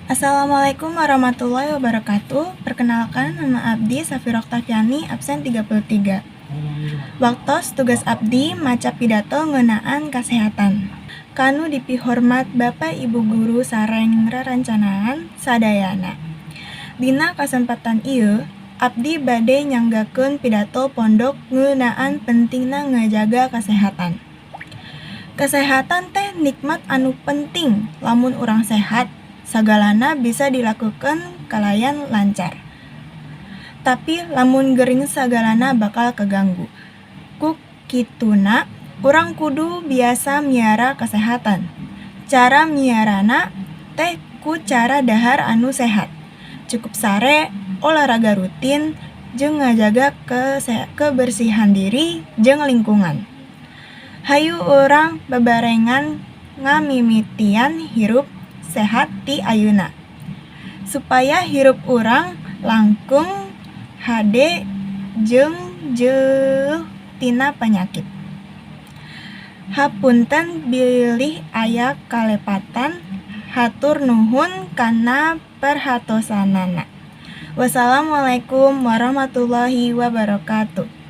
Assalamualaikum warahmatullahi wabarakatuh. Perkenalkan, nama Abdi Safira Oktaviani, absen 33. Waktos tugas abdi maca pidato ngeunaan kasehatan. Kanu dipihormat Bapak Ibu guru sareng rerencangan sadayana. Dina kasempatan ieu, abdi bade nyanggakeun pidato pondok ngeunaan pentingna ngajaga kasehatan. Kesehatan teh nikmat anu penting. Lamun urang sehat, sagalana bisa dilakukeun kalayan lancar. Tapi lamun gering, sagalana bakal kaganggu. Ku kituna, urang kudu biasa miara kasehatan. Cara miarana teh ku cara dahar anu sehat, cukup sare, olahraga rutin, jeung ngajaga kebersihan diri jeung lingkungan. Hayu urang babarengan ngamimitian hirup sehat ti ayeuna, supaya hirup urang langkung hade jeung jeuh tina panyakit. Hapunten bilih aya kalepatan. Hatur nuhun kana perhatosanana. Wassalamualaikum warahmatullahi wabarakatuh.